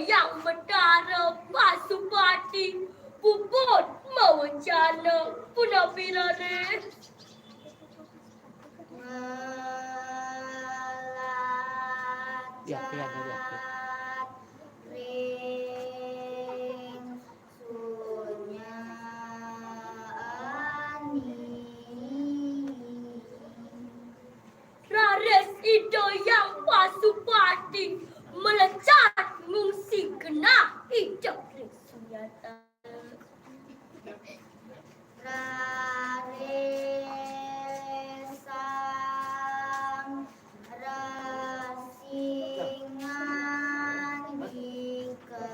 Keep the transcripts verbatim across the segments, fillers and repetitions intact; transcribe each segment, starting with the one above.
Hyang Betara Pasupati puput mawecana punapi raris. Diapit, anu, diapit. Ring sunyani. Raris Ida Hyang Pasupati mlecat ngungsi genah Ida Ring Sunyata. Raris Sang Resi ngandika.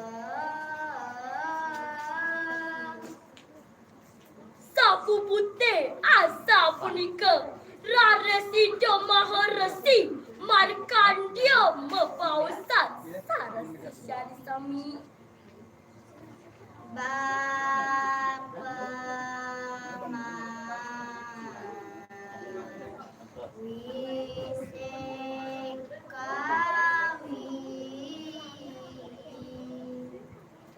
Sapuputih asapunika, raris Ida Maha Resi Markandeya mapaosan sareng sesane sami. Bapa mawisik kawi.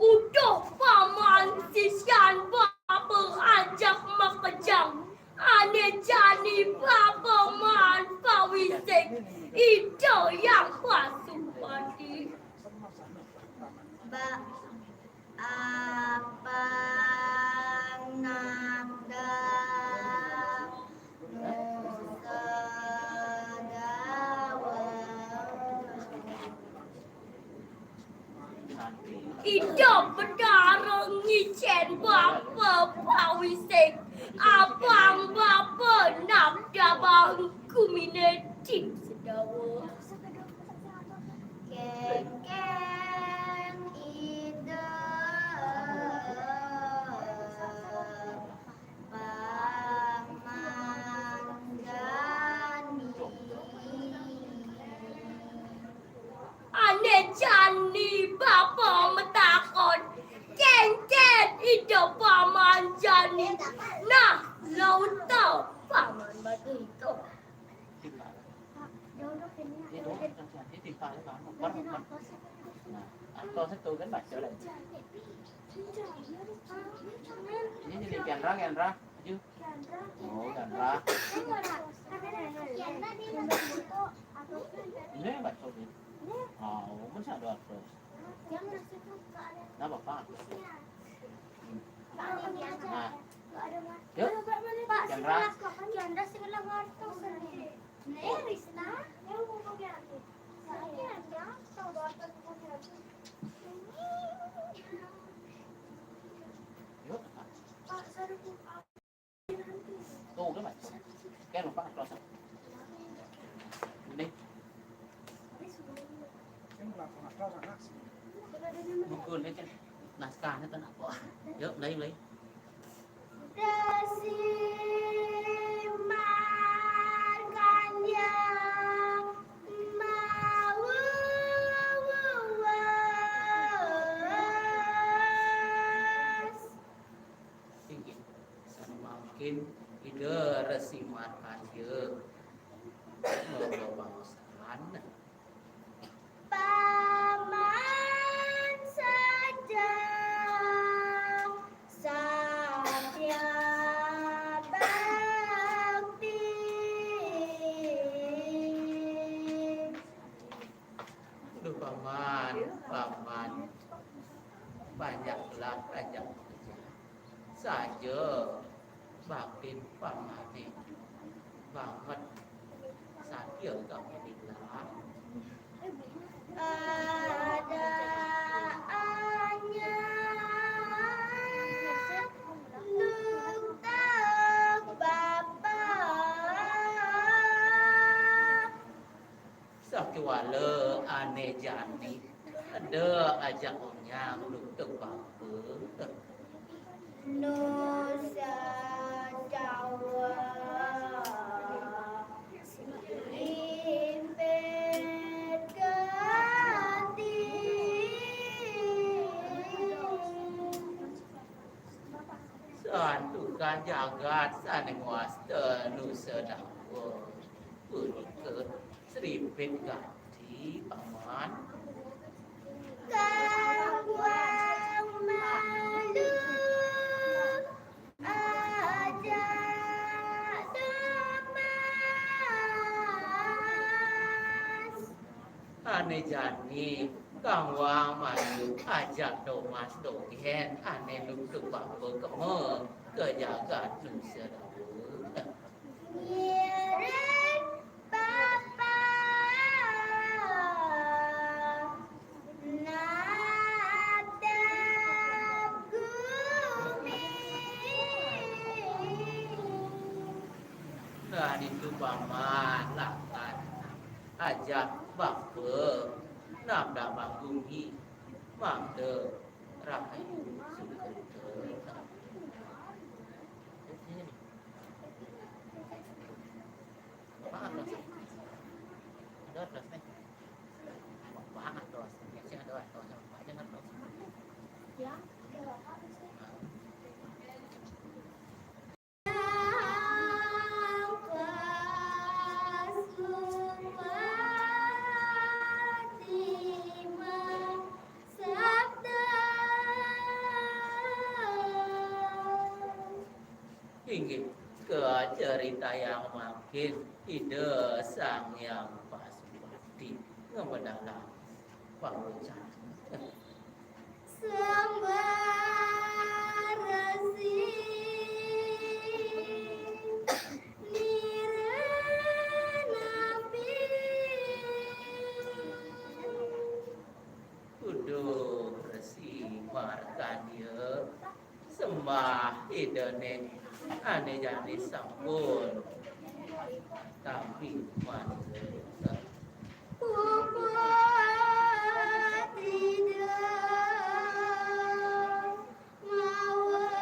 Uduh paman sisian bapa ajak makejang, ane jani bapa maan pawisik Ida Hyang Pasupati. Ba-, apan nagda nusa dawet. Ida Betara ngicen bapa pawisik, apang bapa nabdabang gumine di Sedawa. Kengkeng Ida Paman jani. Ane jani bapa matakon, kengken Ida Paman jani. Nah, lauta Paman Madura. Ini jadi Kendra, Kendra. Aju. Oh, Kendra. Ini baca ni. Oh, mun sado atus. Nggak apa-apa. Nah. Yuk. Kendra. Kendra sing lima ratus. Nih, Risna. Yuk. Tuh, udah, Mas. Kan lupa close. Ini. Buku ini kan naskahnya kan apa? Yuk, mulai, mulai. Resi Markandeya mawas. Inggih, sané mangkin Ida Resi Markandeya mabaosan. Paman saja satya bakti. Aduh, Paman, Paman. Banyaklah, banyak saja baktin Pamané banget satia kami nila. Adaannya luntag Bapa. Sakéwala ané jani, eda ajak onyang nutup bapa. Nusa Dawa limpit gati. Santukan jagat sané ngwasta Nusa Dawa. Punika Sripit gati, Paman. Kang wang malu ajak Tomas. Ané jani kang wang malu ajak Tomas dogén ané lungsuh bapa kema ka jagat Nusa Dua. Ngiring Bapa nabdab gumi. Nah, ditu paman lakar ajak bapa nabdab gumi mangda rahayu sukerta. Ada terus nih. Ada terus nih. Ada terus. Ya. Inggih, kacaritayang mangkin Ida Sang Hyang Pasupati ngamedalang pawecana. Sembah Resi Niranapi. Kudu Resi Markandeya sembah Idané ané jani sampun tampi manira. Puput Ida mawecana.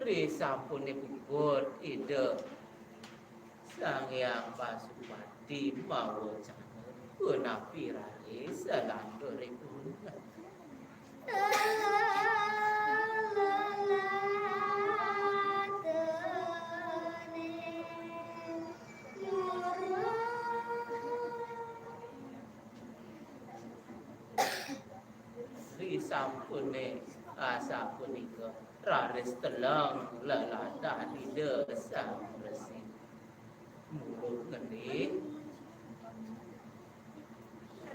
Risampuné puput Ida Sang Hyang Pasupati mawecana punapi raris salanturipun. Risampuné asapunika raris teleng leladan Ida Sang Resi. Murub ngendi?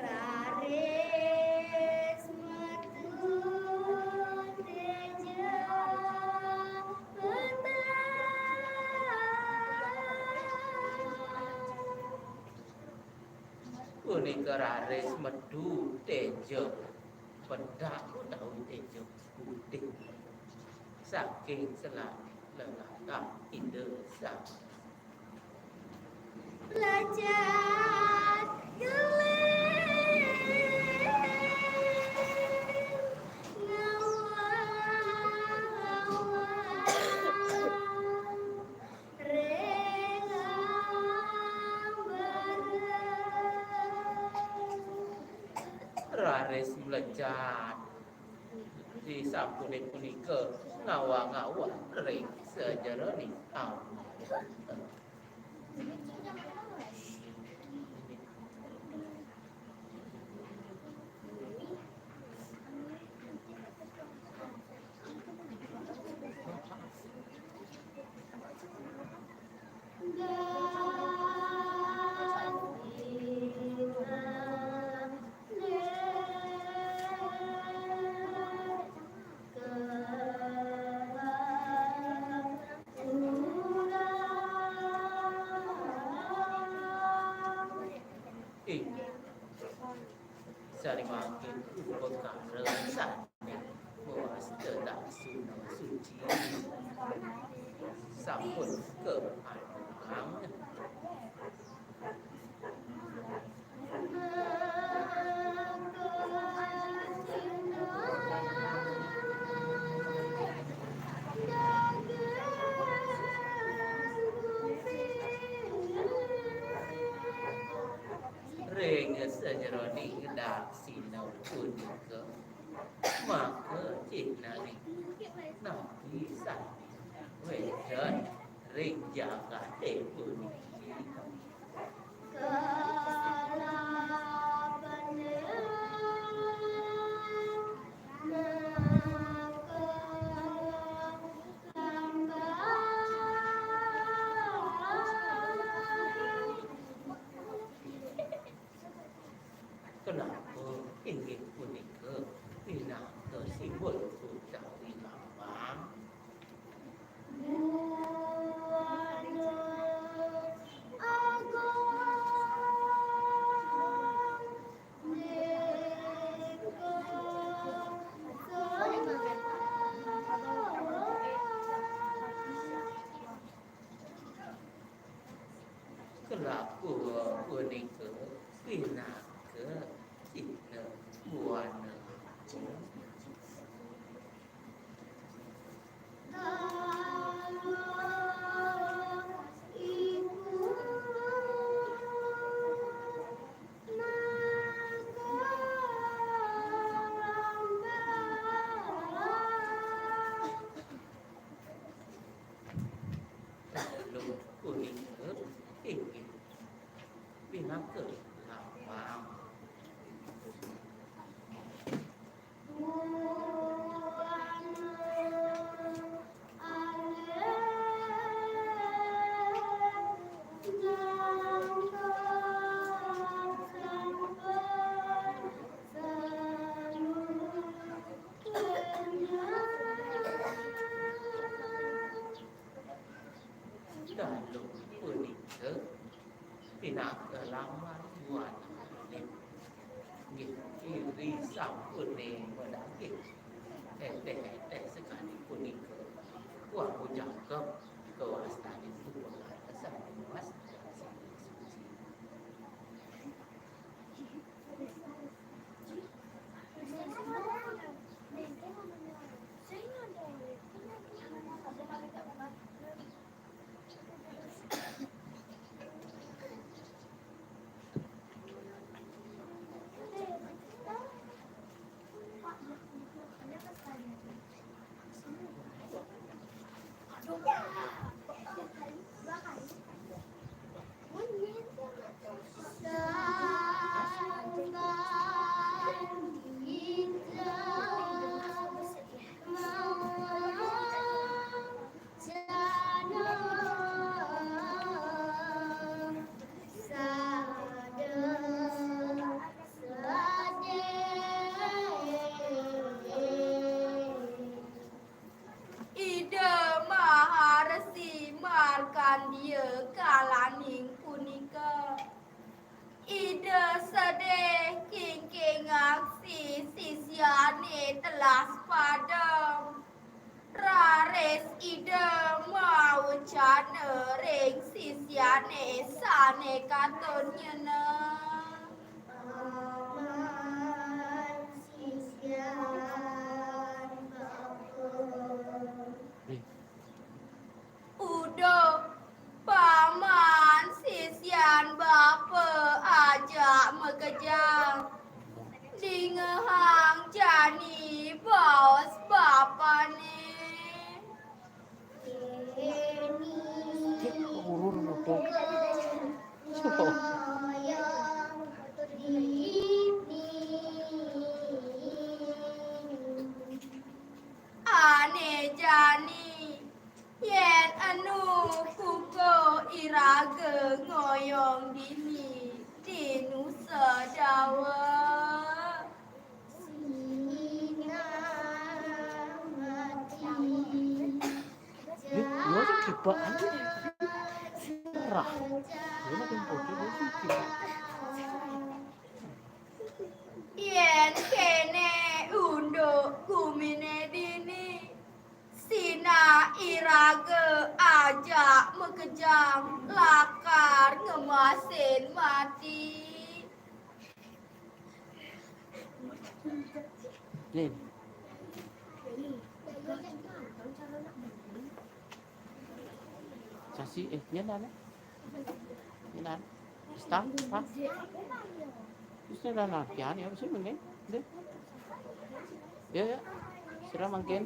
Raris metu téja petang. Punika raris metu téja pedak utawi téja putih saking selangit leladan Ida Sang. Lacat geleng ngawang-awang. Raris mlecat. Disampuné punika ngawang-awang ring sajeroning awan. Inggih. Sané mangkin upakara sané mawasta daksina suci sampun kaantukan. Ring sajeroning daksina punika, maka cihnaning napi sané wénten ring jagaté puniki. Kenapa inggih punika pinaka simbol utawi lambang? Kelakuwa punika pinaka cihna buana. Dalu punika inggih pinaka lambang. Dalu punika pinaka lambang buana. Nggih, iri sampune madaging. Eteh-eteh sakadi punika. Wau jangkep kawastanin tuah sané mas suci. Ida Maharesi Markandia kalaning punika, Ida sedih kingking aksi sisiané telas padem. Raris Ida mawecana ring sisiané sané katut nyeneng. Paman sisian bapa. Uduh, paman sisian bapa ajak makejang. Dingehang jani baos bapané. Urun apa? Ané jani, yén enu kukuh iraga ngoyong dini, dinusa dawa. Dia, dia tu kipak aja. Merah. Dia makin putih, dia tu kipak. Yén kéné unduk guminé dini, sinah iraga ajak makejang lakar ngemasin mati. Nih. Sasi, eh, nyenan, eh? Nyenan. Stang, ha? Terus nyenan, nah, kian, ya, sih, mungkin. Deh. Ya, ya. Sira mangkin.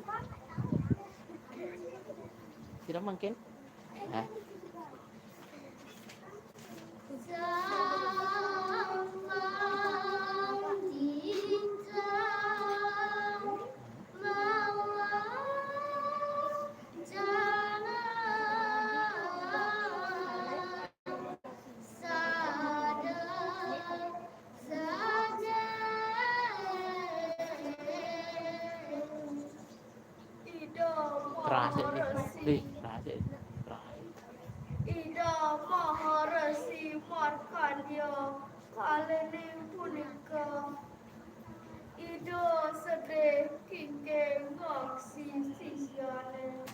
Sira mangkin. Nah. Ida Kerasik ni. Maharesi. Ni, kerasik. Kerasik. Ida Maharesi Markandeya kalining punika. Ida sedih kingking ngaksi sisiane.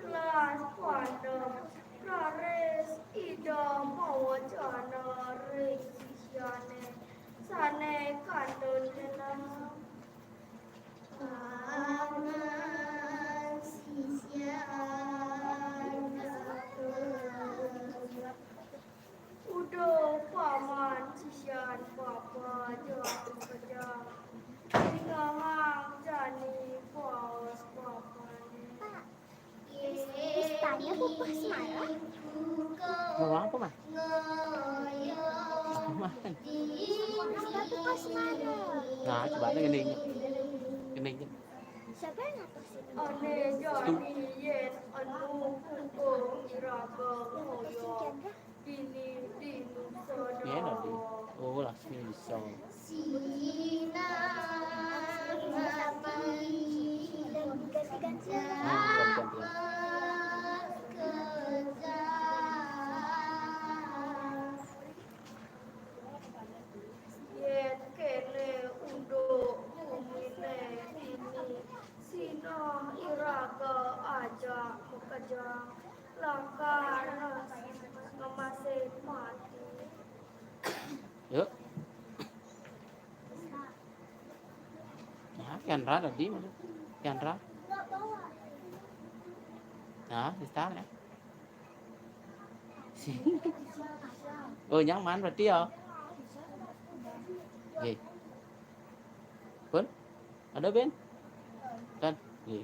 Las pandem raris Ida mawacana ring sisiane sane kantun genah. Paman sisian katur. Uduh paman sisian bapa jatuh kejang. Dingehang jani baos bapane. Istanya kupas marah. Ngomong apa, Mas? Apa, Mas? Apa kupas marah? Nah, coba nih, gini. Gini, gini. Siapa yang ngatasin? Ane jani yen anu kukuh iraga ngoyo. Dini dinu. Yen adi. Oh, Laksmi bisa. Sinah mati. Hmm, ganti-ganti. Yen kene unduk bumine dini, sinah iraga ajak makejang, lakar ngemasin mati. Yuk. Nah, Chandra tadi, Chandra. Nah, di sana. Oh, nyaman berarti ya. Oke. Pun? Ada, Ben? Kan? Oke.